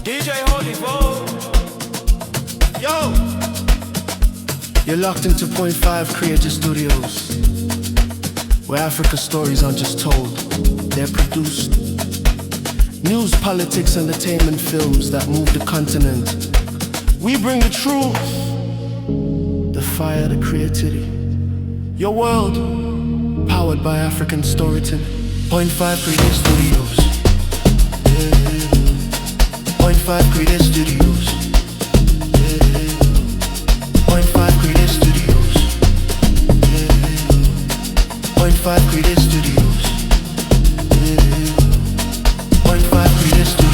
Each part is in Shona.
DJ Holy Bo. Yo! You're locked into Point 5 Creative Studios, where Africa stories aren't just told, they're produced. News, politics, entertainment films that move the continent. We bring the truth, the fire, the creativity. Your world, powered by African storytelling. Point 5 Creative Studios. Yeah. Point 5 Creative Studios. Yeah. Point 5 Creative Studios. Yeah. Point 5 Creative Studios. Yeah. Point 5 Creative Studios.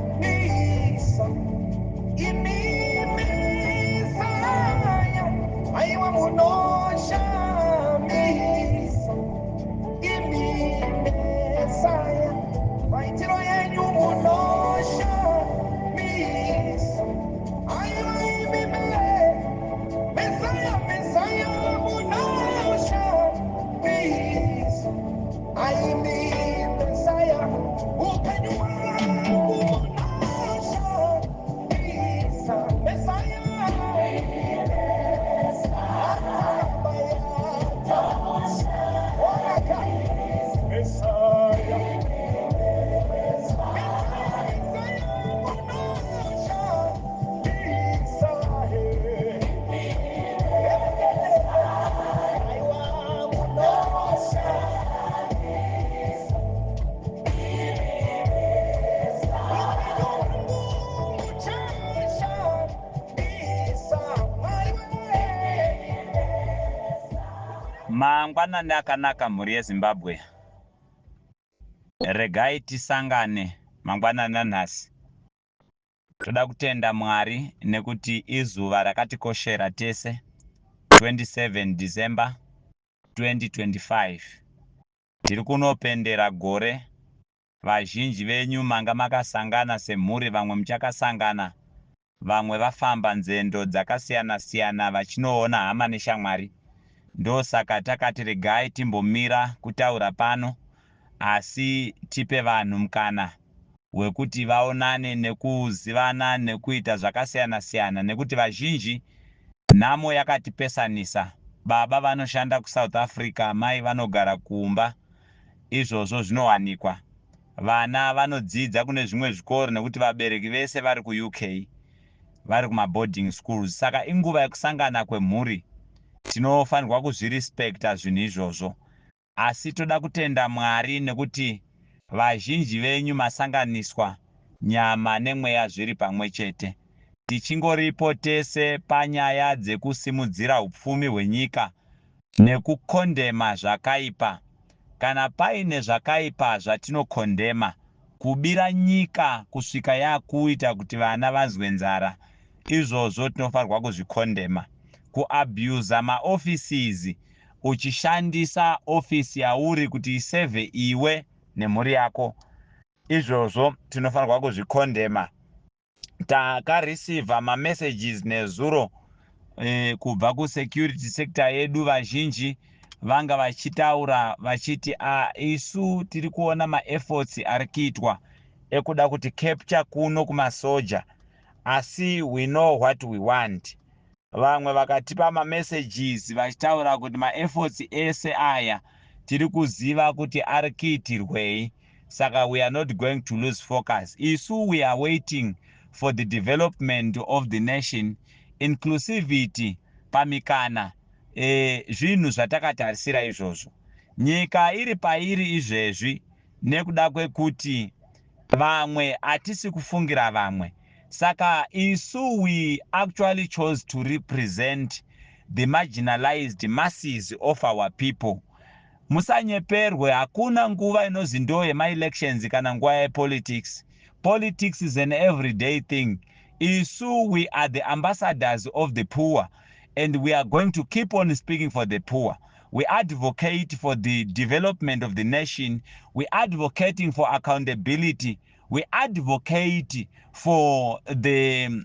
Unoshamisa imi Mesaya, aiwa munoshamisa imi Mesaya, maitiro yenyu munoshamisa, aiwa imi Mesaya, Mesaya munoshamisa, aimi Mesaya, upenyu hwangu munoshamisa, Mesaya. Messiah, Messiah, Messiah, Mangwanani akanaka, mhuri yeZimbabwe. Regai tisangane mangwanani anhasi. Toda kutenda Mwari nekuti izuva rakatikoshera tese, 27 December 2025. Tiri kunopendera gore. Vazhinji venyu manga makasangana semhuri, vamwe muchakasangana, vamwe vafamba nzendo dzakasiyana-siyana vachinoona hama neshamwari. Ndosaka takati regai timbomira kutaura pano, asi tipe vanhu mukana wekuti vaonane nekuzivana nekuita zvakasiyana-siyana, nekuti vazhinji nhamo yakatipesanisa. Baba vanoshanda kuSouth Africa, mai vanogara kumba. Izvozvo zvinowanikwa. Vana vanodzidza kune zvimwe zvikoro nekuti vabereki vese vari kuUK, vari kumaboarding schools. Saka inguva yekusangana kwemhuri, tinofanirwa kuzvirespekta zvinhu izvozvo. Asi toda kutenda Mwari nekuti vazhinji venyu masanganiswa nyama nemweya zviri pamwe chete. Tichingoripo tese panyaya dzekusimudzira upfumi hwenyika nekukondema zvakaipa. Kana paine zvakaipa zvatinokondema, kubira nyika kusvika yakuita kuti vana vanzwe nzara, izvozvo tinofanirwa kuzvikondema. Kuabhusa maoffices, uchishandisa ofisi yauri kuti isevhe iwe nemhuri yako, izvozvo tinofanirwa kuzvikondema. Takareceiva mamessages nezuro kubva kusecurity sector yedu. Vazhinji vanga vachitaura vachiti a isu tiri kuona maefforts ari kuitwa ekuda kuti capture kuno kumasoja, asi we know what we want. Vamwe vakatipa mamessages vachitaura kuti maefforts ese aya tiri kuziva kuti ari kuitirwei, saka we are not going to lose focus. Isu we are waiting for the development of the nation, inclusivity pamikana, zvinhu zvatakatarisira izvozvo. Nyika iri pairi izvezvi nekuda kwekuti vamwe hatisi kufungira vamwe. Saka isu we actually chose to represent the marginalized masses of our people. Musanyeperwe, hakuna nguva inozi ndo yemaelections kana nguva yepolitics. Politics is an everyday thing. Isu, we are the ambassadors of the poor and we are going to keep on speaking for the poor. We advocate for the development of the nation. We advocating for accountability. We advocate for the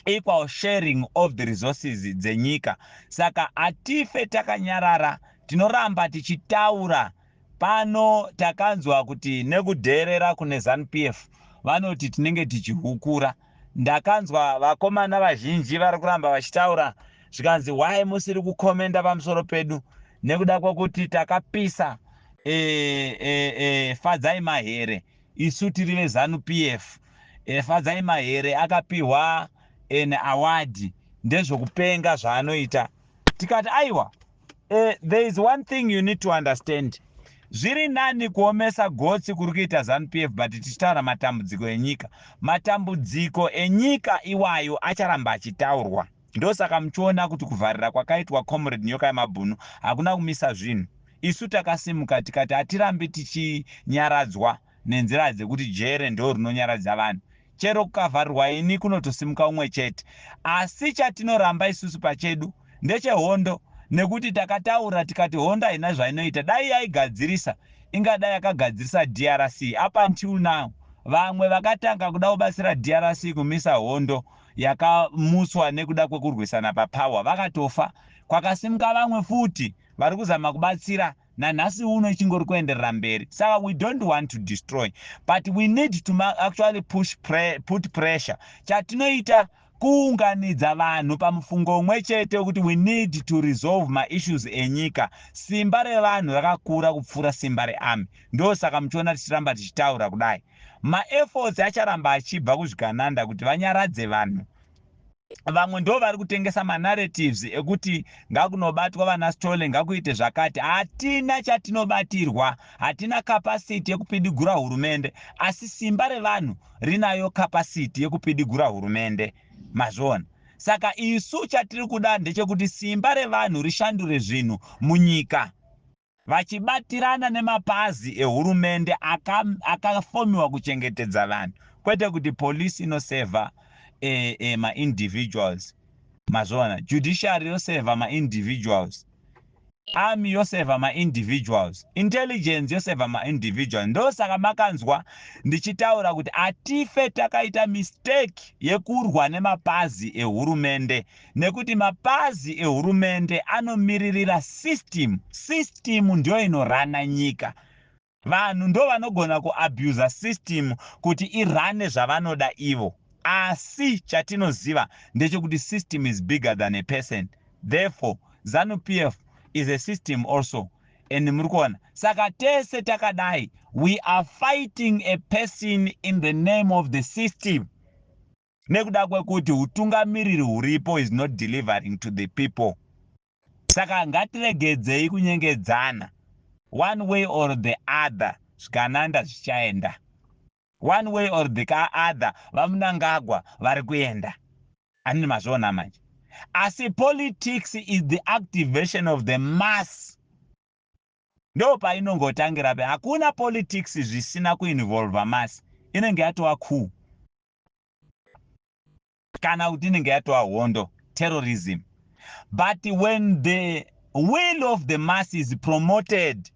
equal sharing of the resources dzenyika. Saka hatife takanyarara, tinoramba tichitaura pano. Takanzwa kuti nekudheerera kune ZANU PF vanoti tinenge tichihukura. Ndakanzwa vakomana vazhinji vari kuramba vachitaura, zvikanzi, "Why musiri kucommenta pamusoro pedu?" Nekuda kwekuti takapisa Fadzai Mahere. Isu tiri veZANU PF. Fadzai Mahere akapiwa an award, ndezvokupenga zvaanoita. Tikati aiwa, there is one thing you need to understand. Zviri nani kuomesa gotsi kuri kuita ZANU PF, but tichitaura matambudziko enyika. Matambudziko enyika iwayo acharamba achitaurwa. Ndosaka muchiona kuti kuvharira kwakaitwa Comrade Nyoka Yemabhunu hakuna kumisa zvinhu. Isu takasimuka tikati hatirambi tichinyaradzwa nenzira dzekuti jere ndo rinonyaradza vanhu. Chero kukavharirwa ini, kunotosimuka umwe chete. Asi chatinoramba isusu pachedu ndechehondo, nekuti takataura tikati hondo haina zvainoita. Dai yaigadzirisa, ingadai yakagadzirisa DRC. Up until now, vamwe vakatanga kuda kubatsira DRC kumisa hondo yakamutswa nekuda kwekurwisana papower vakatofa. Kwakasimuka vamwe futi vari kuzama kubatsira, nanhasi uno ichingori kuenderera mberi. Saka we don't want to destroy, but we need to actually push pre, put pressure. Chatinoita kuunganidza vanhu pamufungo umwe chete wekuti we need to resolve maissues enyika. Simba revanhu rakakura kupfuura simba rearmy. Ndosaka muchiona tichiramba tichitaura kudai. Maefforts acharamba achibva kuzvigananda kuti vanyaradze vanhu. Vamwe ndo vari kutengesa manarratives ekuti ngakunobatwa vana Stole, ngakuite zvakati. Hatina chatinobatirwa, hatina capacity yekupidigura hurumende, asi simba revanhu rinayo capacity yekupidigura hurumende. Mazviona? Saka isu chatiri kuda ndechekuti simba revanhu rishandure zvinhu munyika, vachibatirana nemapazi ehurumende akafomiwa kuchengetedza vanhu, kwete kuti polisi inosevha maindividuals. Mazviona? Judiciary yosevha maindividuals, army yosevha maindividuals, intelligence yosevha maindividuals. Ndosaka makanzwa ndichitaura kuti hatife takaita mistake yekurwa nemapazi ehurumende, nekuti mapazi ehurumende anomiririra system. System ndio inorana nyika. Vanhu ndo vanogona kuabusa system kuti irane zvavanoda ivo, asi chatinoziva ndechekuti system is bigger than a person. Therefore ZANU PF is a system also, and muri kuona, saka tese takadai, we are fighting a person in the name of the system, nekuda kwekuti utungamiriri huripo is not delivering to the people. Saka ngatiregedzei kunyengedzana. One way or the other, zvigananda zvichaenda. One way or the other, vaMnangagwa vari kuenda. Anini mazviona manje? Asi politics is the activation of the mass. Ndo painongotangira pe. Hakuna politics zvisina kuinvolva mass, inenge yatova coup, kana kuti inenge yatova hondo, terrorism. But when the will of the mass is promoted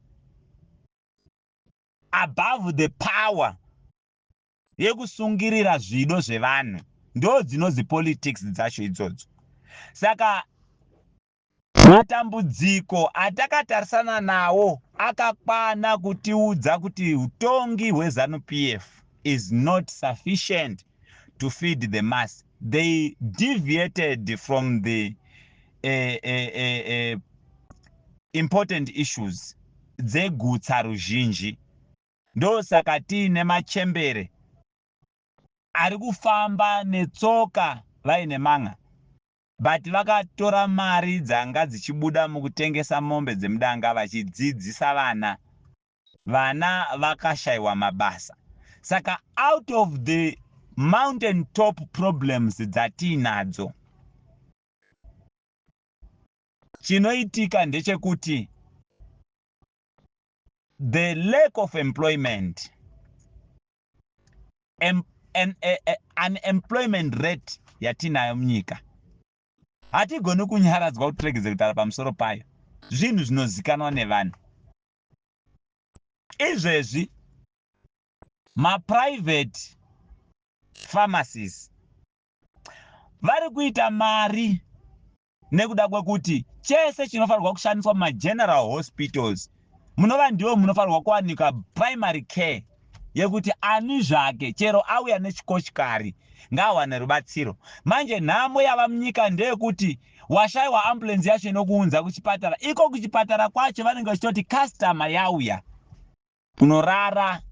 above the power yekusungirira zvido zvevanhu, ndo dzinonzi politics dzacho idzodzo. Saka matambudziko atakatarisana nawo akakwana kutiudza kuti utongi hweZANU PF is not sufficient to feed the mass. They deviated from the important issues dzegutsa ruzhinji. Ndosaka tiine machembere ari kufamba netsoka vaine man'a, but vakatora mari dzanga dzichibuda mukutengesa mombe dzemudanga vachidzidzisa vana. Vana vakashayiwa mabasa. Saka out of the mountain top problems dzatiinadzo, chinoitika ndechekuti the lack of employment. Unemployment rate yatinayo munyika, hatigoni kunyaradzwa kuti tiregedze kutaura pamusoro payo. Zvinhu zvinozikanwa nevanhu izvezvi. Maprivate pharmacies vari kuita mari nekuda kwekuti chese chinofanirwa kushandiswa mumageneral hospitals, munova ndiwo munofanirwa kuwanikwa primary care yekuti ani zvake chero auya nechikochikari ngaawane rubatsiro. Manje nhamo yava munyika ndeyekuti washayiwa ambulensi yacho inokuunza kuchipatara. Iko kuchipatara kwacho vanenge vachitoti customer yauya, unorara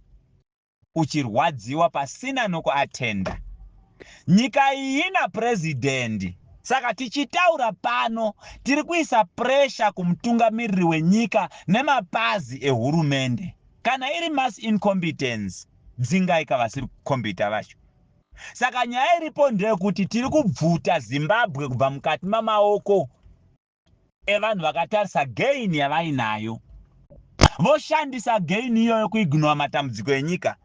uchirwadziwa pasina nokuatenda. Nyika iyi ina purezidendi, saka tichitaura pano tiri kuisa pressure kumutungamiriri wenyika nemapazi ehurumende. Kana iri mass incompetence, dzingai kavasiri kukombita vacho. Saka nyaya iripo ndeyekuti tiri kubvuta Zimbabwe kubva mukati mamaoko evanhu vakatarisa gain yavainayo, voshandisa gain iyoyo kuignora matambudziko enyika.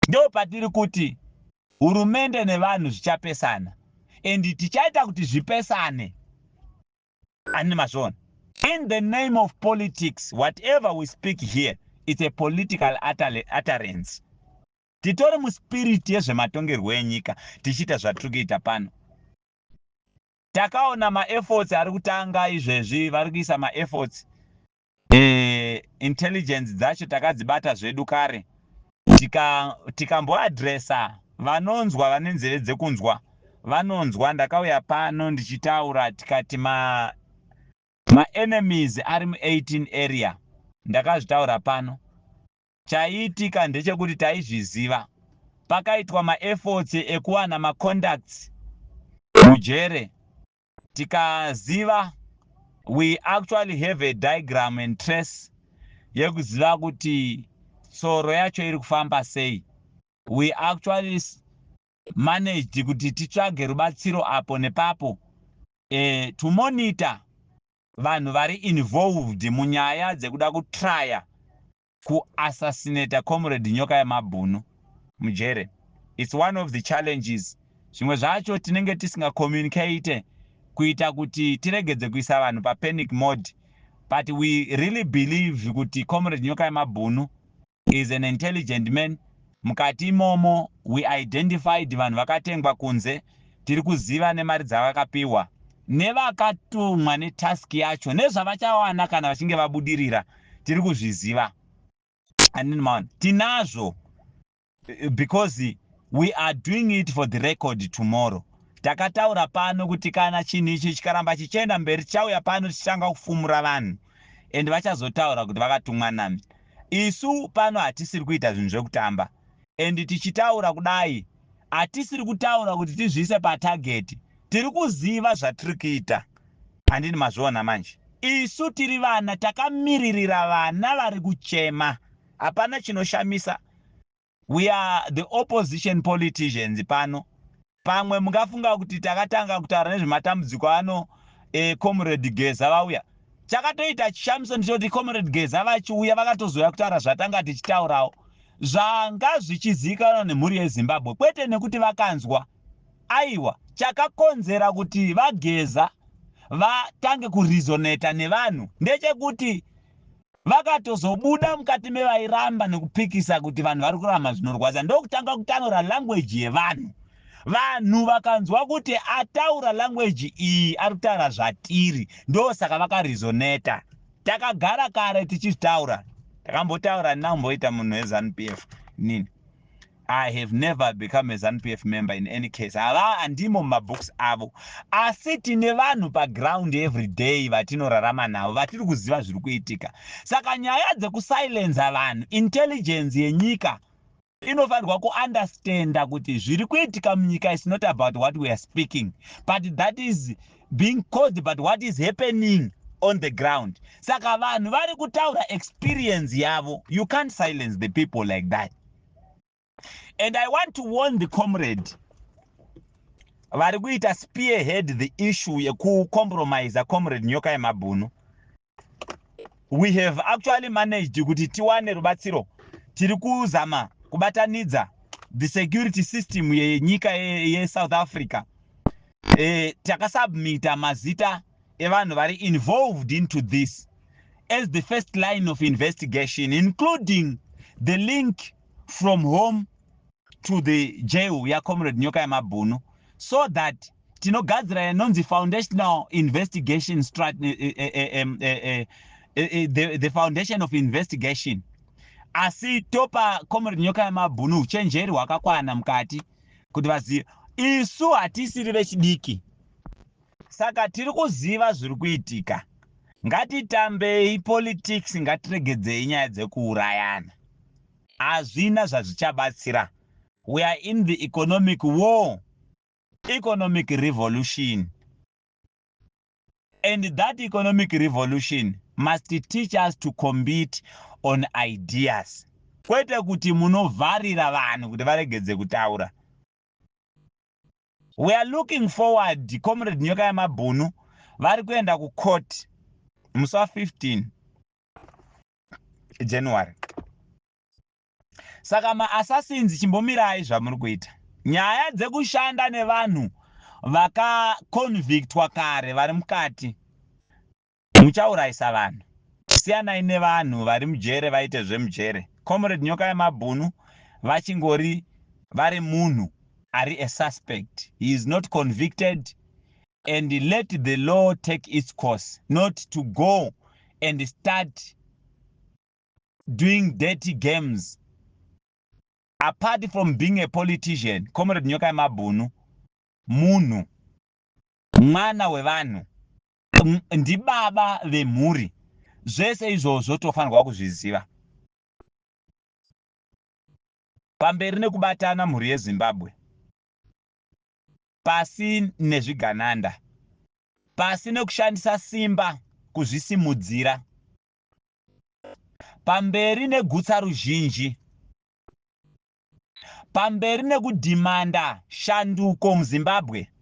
Ndo patiri kuti hurumende nevanhu zvichapesana, and tichaita kuti zvipesane. Ani mazvona? In the name of politics, whatever we speak here, it's a political utterance. Titori muspirit yezvematongerwo enyika tichiita zvatiri kuita pano. Takaona maefforts ari kutanga izvezvi, vari kuisa maefforts. Intelligence dzacho takadzibata zvedu kare, tikamboadresa tika. Vanonzwa, vane nzeve dzekunzwa vanonzwa. Ndakauya pano ndichitaura, tikati maenemies ari mu18 area. Ndakazvitaura pano. Chaiitika ndechekuti taizviziva. Pakaitwa maefforts ekuwana macontacts mujere, tikaziva. We actually have a diagram and trace yekuziva kuti tsoro yacho iri kufamba sei. We actually managed kuti titsvage rubatsiro apo nepapo to monitor vanhu vari involved munyaya dzekuda kutraya kuassassinata Comrade Nyoka Yemabhunu mujere. It's one of the challenges. Zvimwe zvacho tinenge tisingacommunicate kuita kuti tiregedze kuisa vanhu papanic mode, but we really believe kuti Comrade Nyoka Yemabhunu is an intelligent man. Mukati imomo we identified vanhu vakatengwa kunze, tiri kuziva nemari dzavakapiwa nevakatumwa netask yacho nezvavachawana kana vachinge vabudirira, tiri kuzviziva. Andini maona tinazvo, because we are doing it for the record tomorrow. Takataura pano kuti kana chinhu ichi chikaramba chichienda mberi, tichauya pano tichitanga kufumura vanhu, and vachazotaura kuti vakatumwa nami. Isu pano hatisiri kuita zvinhu zvekutamba, and tichitaura kudai hatisiri kutaura kuti tizviise patarget. Tiri kuziva zvatiri kuita. Handini mazviona manje? Isu tiri vana, takamiririra vana vari kuchema. Hapana chinoshamisa. We are the opposition politicians pano. Pamwe mungafunga kuti takatanga kutaura nezvematambudziko ano Comrade Geza vauya. Chakatoita chishamiso ndechekuti Comrade Geza vachiuya, vakatozouya kutaura zvatanga tichitaurawo, zvanga zvichizivikanwa nemhuri yeZimbabwe, kwete nekuti vakanzwa. Aiwa, chakakonzera kuti vaGeza vatange kuresonata nevanhu ndechekuti vakatozobuda mukati mevairamba nekupikisa kuti vanhu vari kuramba zvinorwadza, ndokutanga kutaura language yevanhu. Vanhu vakanzwa kuti ataura language iyi, ari kutaura zvatiri, ndosaka vakaresonata. Takagara kare tichizvitaura. Takambotaura ndinamboita munhu weZANU PF nini. I have never become a ZANU PF member in any case. Hava handimo mumabooks avo, asi tine vanhu paground every day vatinorarama navo, vatiri kuziva zviri kuitika. Saka nyaya dzekusilenza vanhu, intelligence yenyika inofanirwa kuunderstanda kuti zviri kuitika munyika is not about what we are speaking, but that is being caused, but what is happening on the ground. Saka vanhu vari kutaura experience yavo. You can't silence the people like that. And I want to warn the comrade vari kuita spearhead the issue yekucompromisa Comrade Nyoka Yemabhunu. We have actually managed kuti tiwane rubatsiro. Tiri kuzama. Kubatanidza the security system yenyika yeSouth Africa, takasubmita mazita evanhu vari involved into this as the first line of investigation, including the link from home to the jail yaComrade Nyoka Yemabhunu, so that tinogadzira inonzi foundational investigation strat the foundation of investigation. Asi topa Comrade Nyoka Yemabhunu uchenjeri hwakakwana mukati kuti vazive. Isu hatisiri vechidiki, saka tiri kuziva zviri kuitika. Ngatitambei politics, ngatiregedzei nyaya dzekuurayana, hazvina zvazvichabatsira. We are in the economic war, economic revolution, and that economic revolution must teach us to compete on ideas, kwete kuti munovharira vanhu kuti varegedze kutaura. We are looking forward. Comrade Nyoka Yamabhunu vari kuenda kucourt musi wa15 January. Saka maassassins, chimbomirai zvamuri kuita. Nyaya dzekushanda nevanhu vakaconvictwa kare vari mukati, muchaurayisa vanhu. Siyanai nevanhu vari mujere vaite zvemujere. Comrade Nyoka Yemabhunu vachingori vari munhu ari a suspect. He is not convicted, and let the law take its course, not to go and start doing dirty games. Apart from being a politician, Comrade Nyoka Yemabhunu munhu, mwana wevanhu, ndibaba vemhuri. Zvese izvozvo tofanirwa kuzviziva. Pamberi nekubatana, mhuri yeZimbabwe. Pasi nezvigananda, pasi nekushandisa simba kuzvisimudzira. Pamberi negutsa ruzhinji, pamberi nekudhimanda shanduko muZimbabwe,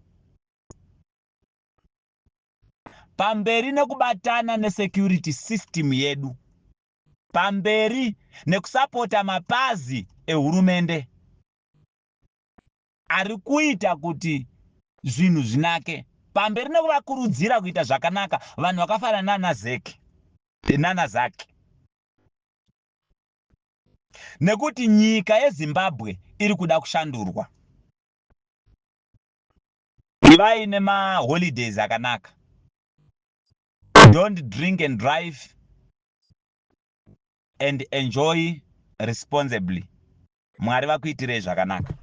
pamberi nekubatana nesecurity system yedu, pamberi nekusapota mapazi ehurumende ari kuita kuti zvinhu zvinake, pamberi nekuvakurudzira kuita zvakanaka vanhu vakafanana nana Zeki nana Zaki, nekuti nyika yeZimbabwe iri kuda kushandurwa. Ivai nemaholidays akanaka. Don't drink and drive, and enjoy responsibly. Mwari vakuitirei zvakanaka.